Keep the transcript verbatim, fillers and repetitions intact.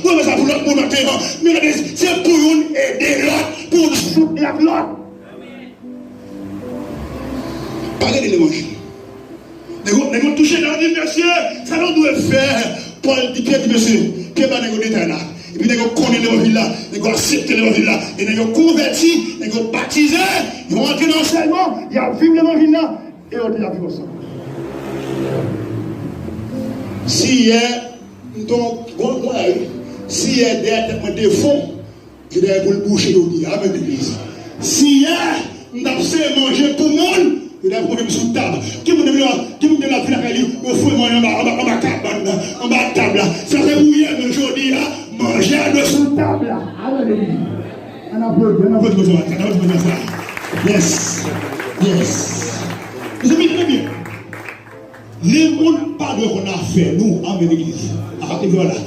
Mwen fè sa pou lòt moun nan te an. Men gade, se pou youn ede lòt, pou youn soutni ak lòt. Pa gade levanjil. Nèg yo, nèg yo touche nan di, mesye, sa nou dwe fè. Pòl di, Pyè di, mesye, Pyè ba nèg yo detay la. Epi nèg yo konnen levanjil la, nèg yo aksepte levanjil la, e nèg yo konvèti, nèg yo batize, yo antre nan ansèyman, y ap viv levanjil la, e yo te ap viv ansanm. Si yè, m ton, bon, bon, wi. Si yè dèyè tèt mwen te fon, se dèyè pou l bouche jodi a, amèn, legliz. Si yè, m t ap seye manje pou moun, yo t ap manje m sou tab. Ki moun menm la, ki moun menm la vin lakay li, yo foure manje anba, anba, anba kabann nan, anba tab la. Sa se pou yè, men jodi a, manje a dwe sou tab la. Amèn, legliz. Ann aplodi, ann aplodi Bondye maten, ann aplodi Bondye maten. Yes. Yes. Mezanmi, tande byen. Lemonn pa dwe konn afè nou. Amèn, legliz. Apa te vle la.